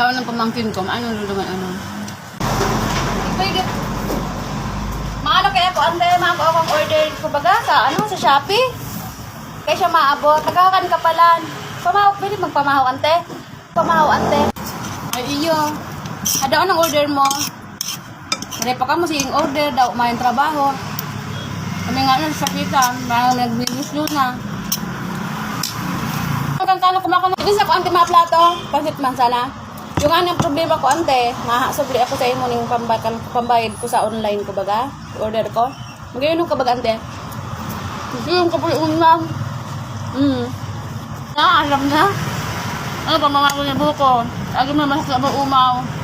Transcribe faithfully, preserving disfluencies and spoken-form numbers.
Ano ng pamangkin ko? Ano nung naman ano? Pwede. Maano kaya ko, ante, mga ko akong order ko baga sa, ano, sa Shopee? Kaya siya maabot. Nagkakan ka pala. Pamahaw, pwede magpamahaw, ante? Pamahaw, ante. Ay, iyo. Ada, anong order mo? Dali pa kamo sige order, daw maayong trabaho. Kami nga nun, sakitan, parang nagmi-miss yun na. Hanggang kano kumakano, isa ko ang mga plato, pansit man sana. Yung anong problema ko, ante, maha, sobri ako sa imo ning pamba-, pambayad ko sa online ko baga, order ko. Mag-iinom ka baga, ante? Mag-iinom ka po yung ulam. Mm. Ah, alam na. Ano pa, mga buko? Lagi mo mas sa umaw.